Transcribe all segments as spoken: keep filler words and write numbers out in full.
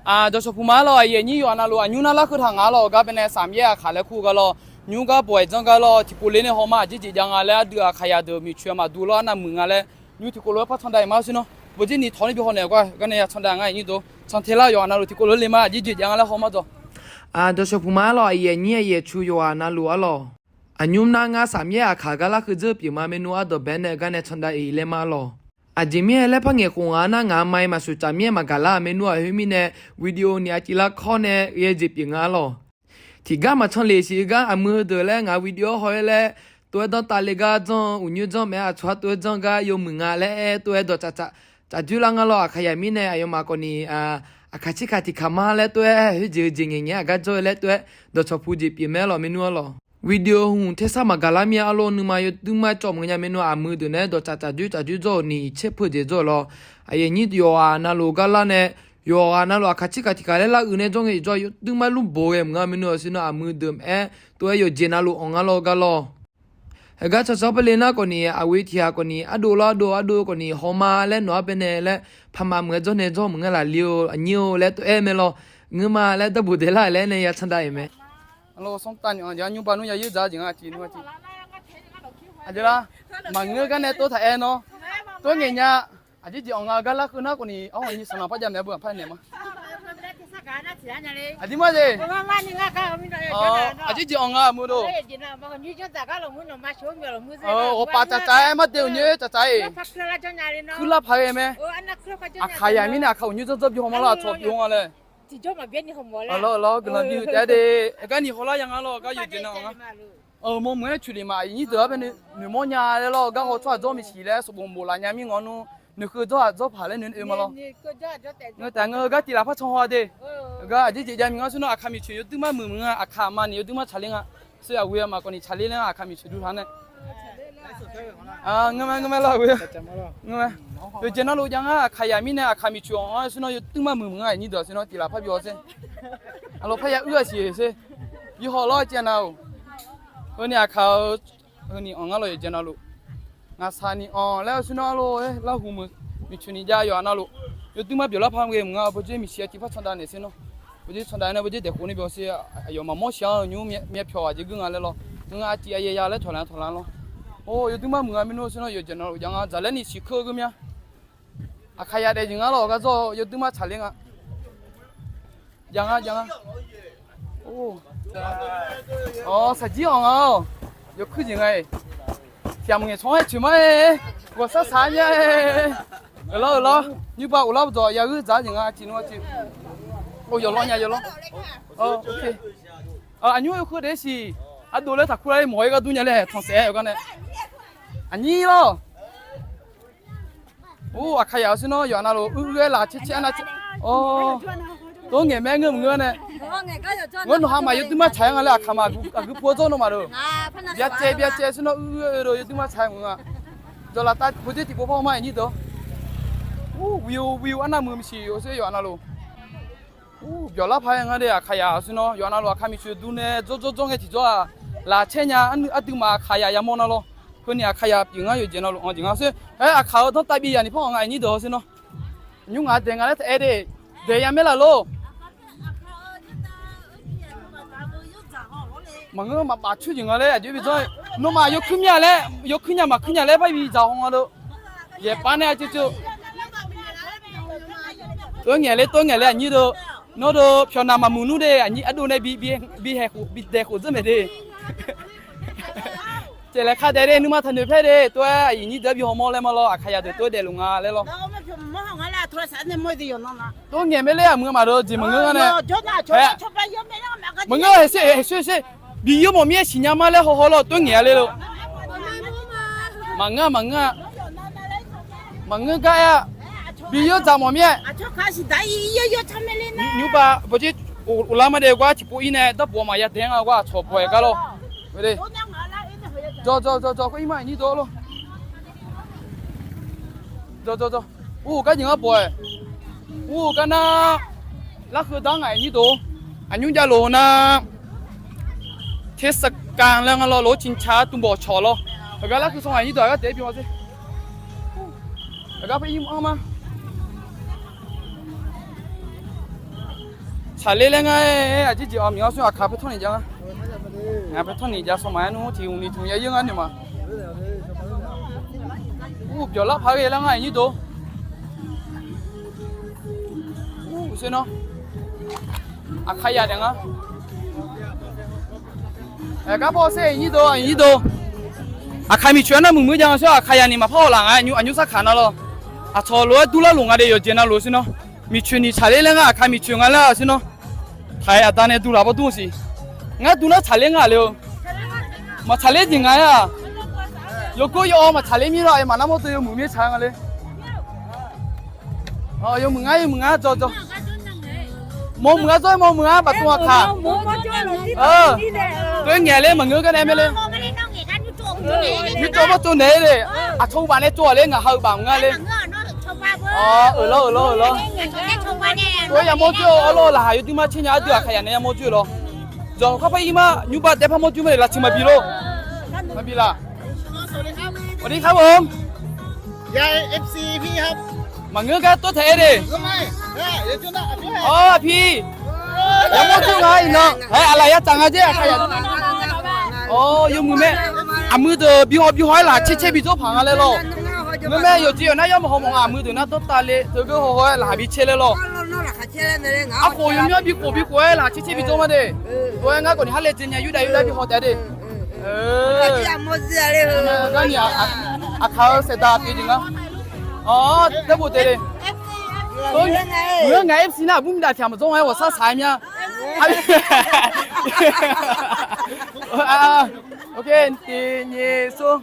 Aq, dawqshawq puq ma-ar lawq, aqyuif aqnyir yawqha navluf aqnymr nar larkeuv taq ngaq-ar lawq, gar baenae saqmyaer aqkaq laer kur-eu gar lawq, nymr gar bawq-aeq janr gar lawq, tiqpov le nae hawma aqjeq jeq jav nga laer ardui aqkaqyaq deuq miqcoeq maqdur lawr arnav muiq nga laer, nymr tiqkov lof-aer par candav-iq ma-ar sir nawr, bawqjir ni tawq-anr bi haw naeq-awq gar, gar nae ya candav nga aqnyir deuq, cantae lar yawqha navluf tiqkov lof le ma aqjeq jeq jav nga laer haw ma dawq. Aq, dawqshawq puq ma-ar lawq, aqyuif aqnyir aqyuif aqtsu yawqha navluf-ar lawq. Aqnymr nar ngar saqmyaer aqkaq gar larkeuv dzeur pyeuf ma maernmr ardawq baenae gar nae candav-iq laer ma-ar lawq. Aqjeq mirnae laer par ngaeq khof ngaq-ar nar ngaq-euq ma-iq maqsoq tsaf myaer maqgaq lar-euq maernmr-aq khoermirnae, video ni aqciv lar kawr nae ghae jeq pyeuf nga-ar lawq. Tiqgar maqcan lef siq-eu gar aqmui heudeuq laer ngaq-euq video-anr haw-aer laer, tov-aer danrtav le gar janr-eu uqnymr janr mae-aer aqcawq-ar tov-aer janr gar yawmuiq nga laer aer tov-aer dawqtsaf tsaf, tsaf dzoer lar nga lawq. Aqkaqyaq mirnae aqyawfmaf khawf ni, aqkaq tsirkaq tiqkaq ma laer tov-aer khoerjeq-eu jeq ngaeq ngaeq-aer aqgar jawr-eu laer tov-aer dawqcawq pu jeq pyeuf mae-ar lawq maernmr-ar lawq. Video hmq tersar maqgaq lar mir-a lawr, nuima yawduirmar cawv meuq nya maernmr aqmui deuq naeq-aer dawqtsaf tsaf dzoer tsaf dzoer jawr-euq ni tser peujeq jawr-euq lawq. Aqyuif aqnyir yawqha navluf gar lar nae, yawqha navluf aqkaq tsirkaq tiqkaq laer lar uiq nae jawr ngae iq jawr yawduirmar lmr bof ghae meuq nga maernmr-aq sir nawr aqmui deuq-aer tov-aer yawqjeq navluf anq nga lawr gar lawq. Heugar tsawrtsawr par le nar khawf ni aqghoe tiq ghaq khawf ni ardov lar ardov ardov khawf ni hawma laer nawq-ar baenae laer paqma meuq-aer jawr nae jawr meuq nga laf le-eu aqnyir-eu laer tov-aer mae lawr. Ngeur ma laer darbof daeq lar laer nae ya candav-iq mae. Aqjeq lar, maqngeur gar nae tov taq aer nawr, tov ngaeq nya. Aqjeq jeq anq nga-eu gar larkeuv nar khawf ni arhawq nyi sanqlanq par jav maeq-a beu aqpar naeq ma. Aqjeq jeq anq nga meuq dov. Ghawqpaf tsaftsaf-aer mar dae uqnyoer tsaftsaf-aer-iq, kuirlar paq ghae mae. Aqkaqyaq mirnae aqkaq uqnyoer janr janr bi haw ma lawr, aqcawq bi haw nga laer. Lawr lawr guiqlanq bi huiq taef-a de. Aqgar ni hawlar ya nga lawr, gar yawqjeq navluf nga. Mawrmuiq-aer coeqlef ma aqyuif aqnyir deuq-ar bae noeqmawr nya laer lawr, gar haw tsawrhaq dzawr maeqsiq laer sanqbof bof laf nya mirnganq nmr, noeqkeuv dzawrhaq dzawrpaq laer noeq-eu ma lawr. Ngeur taef ngeur-eu gar tiq laf par can haw-a de. Gar aqjeq jeq jav miq ngar sir nawr aqkaq miqcoeq yawduirmar muiq meuq nga, aqkaq aqma ni yawduirmar tsaqler nga. Sir aqghoe aqma khawf ni tsaqler laer aqkaq miqcoeq dur taq nae. Ngeur ma ngeur ma lawr aqghoe. Ngeur ma. Yawqjeq navluf jav ngar aqkaqyaq mirnae aqkaq miqcoeq anq-anr sir nawr yawduirmar muiq meuq nga aqnyir deuq sir nawr tiq laf par bi haw sher. Aqlawq parya uir-a siq sher. Bi haw lawr civ nar-or. Heuni aqkaq-eu, heuni anq ngar lawr yawqjeq navluf. Ngaqsaq ni anq laer-eu sir nawr lor-aer larhuq meuq miqcoeq ni jav yawqha navluf. Yawduirmar byawq lar par ghae meuq nga bawdzer miqsiq aqciv par candav naeq sher nawr. Bawdzer candav nae bawdzer daeqkhof ni byawq sher. Aqyawf maqmawr shaq-anr nymr myav pyawq aqjeq geur nga laer lawr. Ngeur aqciv aqyaer ya laer tawq lanr tawq lanr lawr. Or yawduirmar muiq nga maernmr sir nawr yawqjeq navluf jav nga dzaqlaer ni siqkeuv geur mya. Aqkaqyaq daef jeq ngar lawr gar dzawr-eu yawduirmar tsaqler nga. Jav nga jav nga. Or, saqjir anq nga-awq. Yawkuir jeq nga-iq. Tiq ghaq maqngaeq tsawq-anr-aer coeq mar-aer, ghawqshar saq-ar nya-aer. Euq lawr euq lawr, nymrba uqlar dzawq yaghoer dzaq-ar jeq nga tiq nmr-a tiq. Or yawlawr nya yawlawr. Aqnymr yawkeuv daef-ir siq. Ardov laer taqkur lar-ir mawq-aer ghardur nya laer tanqsaef-aer-eu gar nae. Aqnyir lawr. Or aqkaqyaq-eu sir nawr yawqha navluf uir uir-aer laf caer caer-ar nar caer. Or, tov ngaeq mae ngeur maqngeur nae. Ngeur nawq ha maq yawduirmar tsaq-aer nga laer aqkaq maq aqgeu pu-awr dzawr nawmaf deuq. Byacaev byacaev sir nawr uir uir-eu deuq yawduirmar tsaq-aer meuq nga. Jawqlaf tav bawdzer tiqpov par haw ma aqnyir deuq. Or, wiu wiu arnav muiq maqsiq-eu sir yawqha navluf. Or, byawq lar paq-aer nga de aqkaqyaq-eu sir nawr yawqha navluf aqkaq miqcoeq dur nae dzawr dzawr dzawr ngae tiqjawr-aq, laf caer nya ardui maq aqkaqyaq yamawr nar lawr. Heuni aqkaqyaq pyeuf ngar yawqjeq navluf anq jeq nga sir. Aer aqkaq-eu danrtav bi yaq ni par anq nga aqnyir deuq-awr sir nawr. Nymr ngaq daeq nga laer taq aer de. Daeq ya maer laf lor. Maqngeur maqpaf coer jeq nga laer aqjox bi dzawr. Nawmaf yawkuir mya laer yawkuir nya maqkuir nya laer par bi dzaq haw nga deuq. Yaeqpav nae aqcoer coer. Tov ngaeq ler tov ngaeq ler aqnyir deuq. Nawr deuq pyawq nav maqmuiq nmr de aqnyir ardov nae bi daeq khof dzeur maeq de. Caev laer kar daef de nuima taqnoeq paer de tov-aer aqyuif nyir deuq-aer bi hawmawr laer ma lawr aqkaqyaq deuq tov-aer daefluf nga laer lawr. Tov ngaeq maer ler aqmuiq maqdeuq jeq maqngeur nga nae. Maqngeur heqser heqser heqser. Bi yawr mawf mir-aer siqnya ma laer hawhaw lawr tov ngaeq-a ler lor. Maqngeur maqngeur-a. Maqngeur gar aer-a. Bi yawr dzaq mawf mir-aer. Nymrba bawdzer uqlar ma dae gar tiqpov ir nae darbof maqya dae-anr-a gar aqcawq baw-aer gar lawr. Jawr jawr jawr jawr khoer ir ma aqnyir deuq lor. Jawr jawr jawr. Ur gar jeq ngar baw-aer. Ur gar nar larkeuv dar ngaq aqnyir deuq. Aqnymr javlof nar เทศกาล laer nga lawr lof-aer ciqca-aer tuv bawq cawq lawr. Aqgar larkeuv saw ngaq aqnyir deuq aqgar taef-aer bi haw sher. Aqgar paer ir anr ma. Tsaqler laer ngar-aer aqjeq jeq-awq, miq-awr smr aqkaq paer tawrniq jav nga. Ngaq paer tawrniq jav sawq maqaer nmr tiq hmq ni tiq hmq ya yeur ngar noeq ma. Ur, byawq lar paq ghae lar ngar aqnyir deuq. Ur, uqshoe nawr aqkaq yaq daef nga. Gar paw sher aqnyir deuq, aqnyir deuq. Aqkaq miqcoeq-anr nar muiq muiq jav nga sher, aqkaq yaq ni maqpar hawlaf nga, aqnyir sar kaq nar lawr. Aqcawq lof-aer durlar luf nga de, yawqjeq navluf sher nawr. Miqcoeq ni tsaqler laer ngar aqkaq miqcoeq nga laer-aq sher nawr. Taq-aer aqda nae durlaf bawr dur siq. Ngar dur nar tsaqler nga le-eu. Maqtsaqler jeq nga-aer-aq. Yawgor yaw-awr maqtsaqler mir lar-aer maqnar mawr deuv yawmuiq mir tsaq nga le. Yawmuiq ngar yawmuiq ngar dzaw dzaw. Mawmuiq ngar dzaw-aer mawmuiq ngar baqdmr aqkaq. Tov-aer ngaeq ler maqngeur gar nae mae le. Nymr tsov mawr tsov naeq-aer le. Aqcawq-eu baf nae tsov-aq ler ngaq ha-eu baf mq ngar le. Awq, euq lawr euq lawr euq lawr. Tov-aer yamawr dzoer-eu arlawr laqhaq yawdui mar tser nya ardui aqkaq yaq nae yamawr dzoer-eu lawr. Dzawq khar par ir mar nymr bar daef par mawr dzoer mar le laftiq maqbi lor. Maqbi laf. Aqdi khar-eu maqngeur gar tov taeq-aer de. Awr aqpir. Yamawr dzoer nga iqnan-aer aqlaf ya tsaq nga dzer aqkaq yaq. Awr yawmuiq mae. Aqmuiq deuq bi haw bi haw-aer laqkhaq caer caer bi dzawr paq nga laer lawr. Ngeur mae yawqjeq yawq nar yawr maqhaw mawf nga aqmuiq deuq nar dawrtav le teu geur haw haw-aer laqkhaq bi caer laer lawr. Aqkhof yawmyanr bi khof bi khof-aer laqkhaq caer caer bi dzawr ma de. Tov-aer ngar khawf ni har laejae nya yurdav yurdav bi haw taef de. Garni aqkaq-eu saeqdaq pyeuf jeq nga. Awr, darbof daef le. Ngeur ngaq F C nar aqbur mqdaf pyaq maqdzawr nga-aer ghawqshar saq-aer mya. Tiq nyiq smr.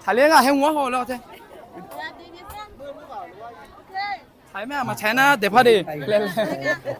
Tsaqler ngar haer mr-anr haw-eu lar tae. Tsaq-aer mae-aq maqtsaq-aer nar daeqpar de.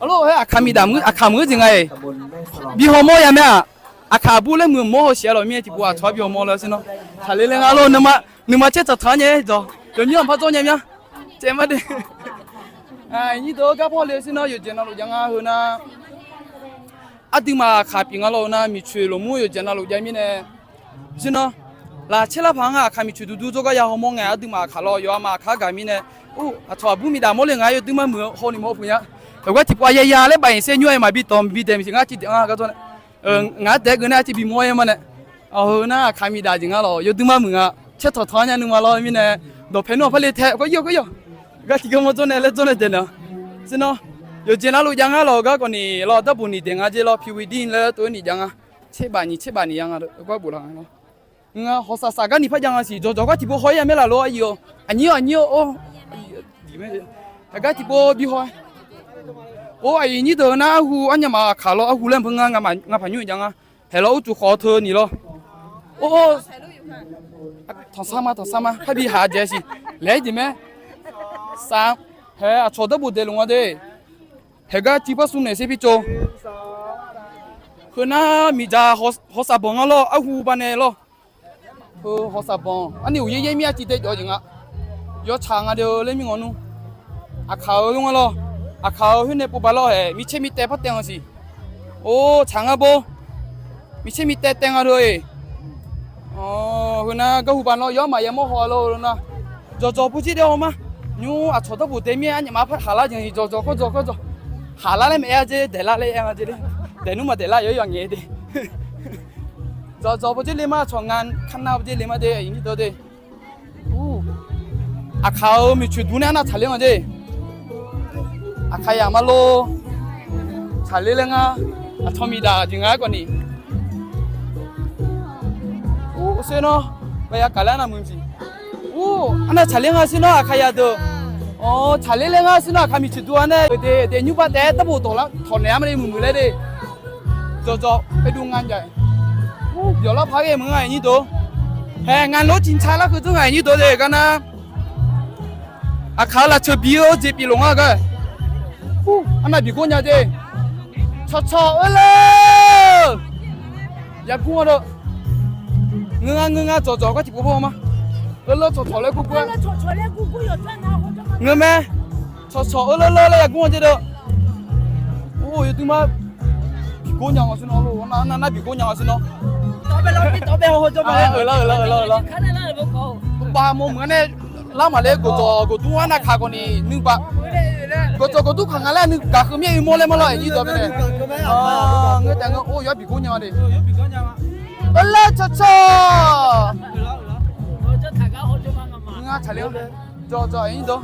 Arlawr-aer aqkaq miqdaq aqkaq meuq-eu jeq nga-iq. Bi haw mawr ya mae-aq. Aqkaq aqbur laer muiq mawr haw siq-aer lawq mir-aer tiqpov aqcawq-anr bi haw mawr laer sher nawr. Tsaqler laer ngar arlawr nuima caer taq tanq-anr nya-aer dawq yawqnymr-anr par dzawr nya mya. Caev mar de. Nyir deuq-eu gar paw le sher nawr yawqjeq navluf jav nga heu nar. Aqduimaf aqkaq pyeuf nga lawr-eu nar miqcoeq lmqmr yawqjeq navluf jav mirnae. Sher nawr laqcaer lar paq-anr nga aqkaq miqcoeq duqdur dzawrgar ya haw mawr ngae aqduimaf aqkaq lawr yawqha ma aqkaq-anr gaq mirnae. Ur, aqcawq aqbur miqdaq mawr le ngaq-aer yawdui mar muiq-eu hawni mawr puq nya. Yawqgar tiqpov-a yaya laer baf-iq sher nymr-aer maqbi dawq maqbi daeq maqsiq ngar civ daef-anr gar dzawr nae. Ngaq-aer daef-eu geur nar-aer civ bi mawr-aer ma nae. Awq heu nar aqkaq miqdaq jeq nga lawq yawdui mar muiq nga. Caer taq tanq-anr nya nuima lawr mirnae. Dawqpae nmr-aq par le tae kawr ir-awr kawr ir-awq. Gar tiqgar mawr dzawr nae laer dzawr nae daeq naeq-a. Sher nawr yawqjeq navluf jav ngar lawq gar khawf ni lawr darbof ni daeq nga jer lawr pi wi dir laer tov-aer ni jav nga. Tserbaf ni tserbaf ni ya nga gar bof laq nga lawr. Nga hawq saq saq gar ni par jav nga siq dzawqdzawq gar tiqpov haw-ir ya maer laf lor aqyuif-awq aqnyir-awq aqnyir-awq or. Aqgar tiqpov bi haw-aer. Or aqyuif nyir deuq nar arhu arnyamaf aqkaq lawr arhu laer maqpeu nga ngapaq nymr-iq jav nga. Haeq lawr urcuf khawf teu ni lawr. Or, tanqsar ma tanqsar ma parbi haq jaev siq. Laer-aer jeq mae. Sar, haeq aqcawq darbof daeqluf nga de. Haeq gar civ par smr naeq sher pirtsov. Heu nar miqdzaq hawq saqbanq nga lawr arhu banae lawr. Heu hawq saqbanq arni uqyaer yaer mir-a civ dae jawf-eu jeq nga. Yawtsaq nga de-eu laer mir ngawr nmr. Aqkaq-eu ngar lawr. Aqkaq-eu khoer nae pov ba lawr haeq micaer mitaev par taev nga siq. Or tsaq nga bor. Micaer mitaev taev nga de-e. Heu nar garhu ba nawr yawr maqya mawr haw lawr-eu nar. Dzawqdzawq pawdzer dae haw ma. Nymr aqcawq darbof dae mir-aer arnyaf ma par haq lar jeq-iq dzawqdzawq kawr dzawq kawr dzawq. Haq lar laer maqaer-a jer daeq lar laer aer nga jer le. Daeq nmr maqdaeq lar yawr yawf ngaeq de. Dzawqdzawq pawdzer le ma aqcawq nga. Karnav pawdzer le ma de aqyuif nyir deuq de. Aqkaq-euq miqcoeq dur nae arnav tsaqler nga jer. Aqkaq yaq ma lor. Tsaqler laer ngar. Aqcawq miqdaq jeq nga-aer khawf ni. Ur, sher nawr. Baya kaq laer arnav muiq-iq jeq. Ur, arnav tsaqler nga sher nawr aqkaq yaq deuq. Awq, tsaqler laer ngar sher nawr aqkaq miqcoeq dur-a nae. Euq de euq de nymrba taef-aer darbof dawq lar tawq naeq-a ma le muiqmuiq laer de. Dzawqdzawq oe duv nga jav. Ur, byawq lar paq-aer ghae meuq nga aqnyir deuq. Haeq ngaq lof tiq ntsa lar keuv dzeur nga aqnyir deuq de gar nar. Aqkaq-eu lafceuq bi-eu jeq pyeuf lof nga gar. Arnav biqgor nya de. Cawqcawq oerler. Yaqgur-a deuq. Ngeur ngar ngeur ngar dzawqdzawq gar tiqpov bawr ma. Oerler cawqcawq laer gurgur-a. Ngeur mae. Cawqcawq oerler ler laer yaqgur-a jer deuq. Or yawdui mar. Biqgor nya nga sher nawr lor nar nar biqgor nya nga sher nawr. Euq lar euq lar euq lar euq lar. Uqbav mawmuiq-a nae lar maqler gofdzawq gofdur-anr navkaq khawf ni nuibaf. Gawqjawq gawqdur kaq nga laer nuigaq heu mir-aer oe mawr laer mawr lawr, aqnyir dawq baenae. Ngeur taef ngeur or yawr biqgor nya de. Eulaer cawqcawq. Ngar tsaqler-anr jawqjawq aqnyir dawq.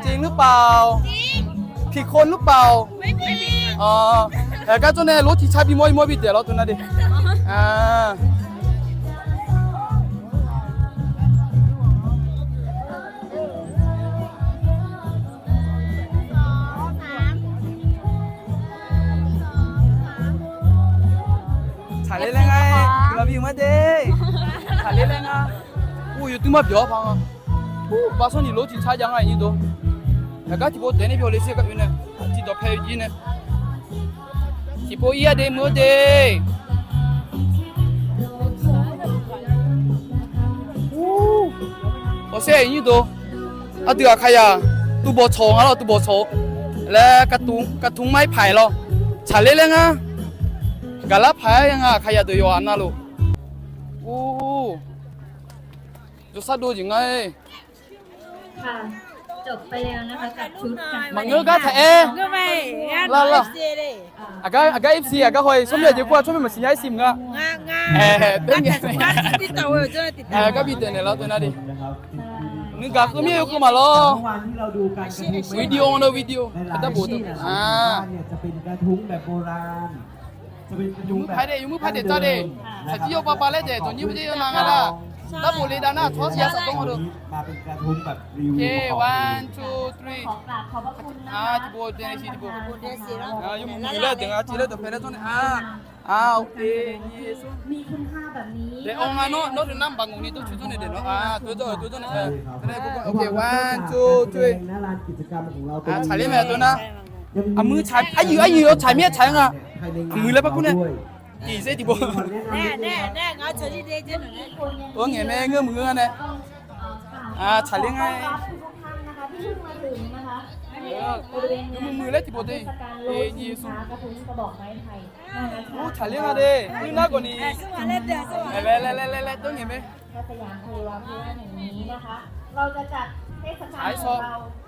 Jeq lur paf-awq. Piqkov lur paf-awq. Aqgar jawr nae lor tiqcar bimawr imawr bidaeq lawr teu nar de. Tsaqler laer ngar-aer guiqlanq bif-eu ma de. Tsaqler laer ngar. Ur, yawduir mar byawq-awr par nga. Ur, baqsanr ni lor tiqcar jav nga aqnyir dawq. Aqgar tiqpov daef nae byawq le sher gar oe nae, tiqdawq pae oe jir nae. Tiqpov ir-a de meuq-eu de. Ur, hawsher aqnyir dawq. Aqdui aqkaqyaq tuvbawq tsawq nga lawr, tuvbawq tsawq-eu laer, kaqtmq mar-aer paq-aer lawr. Tsaqler laer ngar. Gaqlar paq-aer ya nga aqkaqyaq deuq yawqghaq navluf. Ur, jawrsar dov jeq ngar-aer. Maqngeur gar taq-aer. Lar lar. Aqgar F C aqgar haw-iq smrmyav jeq khoer-aq tsawrmyanr maqsiq nya-aer siq mq nga. Gar bi daeqnaeq lar teu nar de. Nuigaq keuv mir-aer oe keuv maqlawr. Video ngar-eu video. Darbof teu. Yawmuir paq daef, yawmuir paq daef tsar de. Saqjir yawbav bav laer daef dawqnyir bajer yawnav nga lar. Darbof le dav nar tsawrhaq ya saqdawr-eu. One, two, three. Tiqpov dae nae siq tiqpov. Yawmuiq muiq laer deuq nga, tiq laer dawqpae laer dawr nae. Daef-awr nga nawr, nawr deuq nar maqbav ngaq ni dawrcoeni dawr nae daef nawr. One, two, three. Tsaqler mae dawr nar. Aqmuiq tsaq, aqyuif aqyuif-awr tsaq mir-aer tsaq-aer nga. Aqmuiq laer par kur nae. Iqzer tiqpov. Or ngaeq mae ngeur muiq ngeur nae. Tsaqler ngar. Yawmuiq muiq laer tiqpov de. Nyiq smr. Or tsaqler nga de. Nuinar khawf ni. Laer laer laer laer dawr ngaeq mae. Tsaq-aer sawr.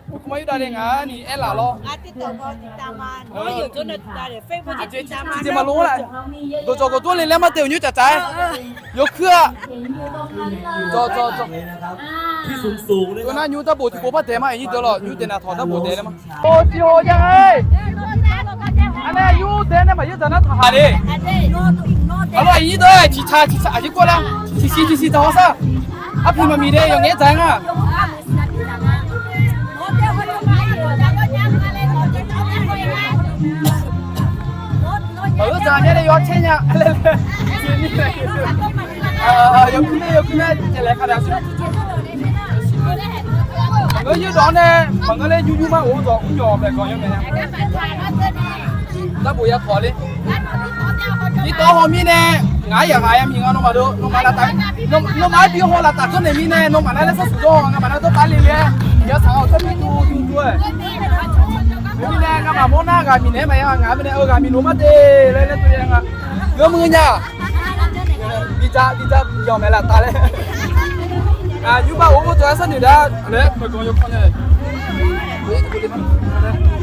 Kumar yurdav de ngaq-anr ni aerlaf lawr. Tiqjeq maqlof-aer laf. Dawqdzawq gawqdawr le laer mar dae uqnymr tsaf tsaf-aer. Yawkuir-a. Dawqdzawq dawqdzawq. Nar nymr darbof tiqpov par daef ma, aqnyir deuq lawq, nymr daef naqtawq darbof daef laer ma. Oq, tiqhoq ya nga-aer. Aqnae nymr daef nae maqyaer dzaq nar taqhaq de. Aqlawr aqnyir deuq-aer tiqtsaq tiqtsaq aqjeq kawr lar. Tiqsiq tiqsiq dzaq hawsar. Arpiq maqmiq de yawqngaef dzaq-aer nga. Maqgeur dzaq nya de yawcaer nya. Yawkuir nar yawkuir nar caev laeq kaq daef-a. Maqngeur yurdawq-anr nae maqngeur ler yur yur mar of-eu dawq mrnyawq maeqganq yawmaeq nya. Darbof ya tawq le. Irdawq haw mirnae ngaq-anr yaqghaq ya miq nga nawmaf deuq, nawmaf laftav, nawmaf-anr bi haw laftav dzawrnaeq mirnae nawmaf nar laer sar shuq dawr-awq, nga'maf nar dawrtav le le-aer yasaq-awq, tsawrmyanr tuv tuv tuv-aer. Khoermirnae nga'maf mawr nar ghaq miqnaeq-aer maqya ngaq mirnae, eu, ghaq miqlof mar de laer laer tov ya nga. Ngeur muiq nya. Bidzaq bidzaq yawq maeq laftav laer. Aqyuif bar of-eu dawq-aer sharnoeq dar laer maeqganq yawkawr nae. Aqyuif bar of-eu dawq-aer sharnoeq dar laer maeqganq yawkawr nae.